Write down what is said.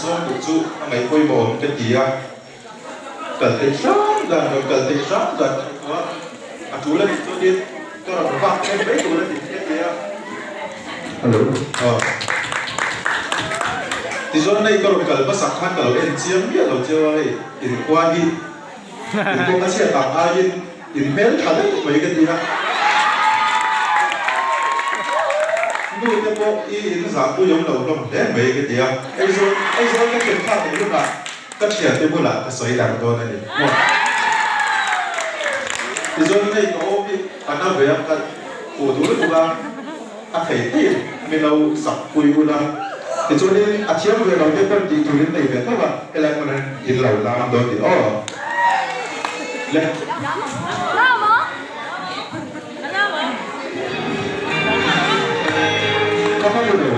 sawm duh chu a ngaih pawimawh awm ka ti a, kal theih hram dan rawn kal theih hram dan ka ngaihtuah a, a tul a nih chuanin ka rawn vak em mai tur a ni ka ti a. Hello. Aw. Tichuan hei ka rawn kal hmasak khan ka lo en chiang miah lo chiau a, hei inkhua hi in kawng a chhiat ang aiin in hmel tha daih mai ka ti a. Nu te pawh i in zahpui awm lo hlawm hle mai ka ti a. Aizawl Aizawl ka thlen thlak leh hunah ka thiante bulah ka sawi darh dawn a ni. Maw? Tichuan hei ka awm hi a na ve a, ka fuh duh lutuk a. A thei thei min lo sak pui ula. Tichuanin a thiam ve lo te pawn tih tur in nei ve tho a, helai hmun ah in lo lam dawn tih aw. Le. Ka hma lo.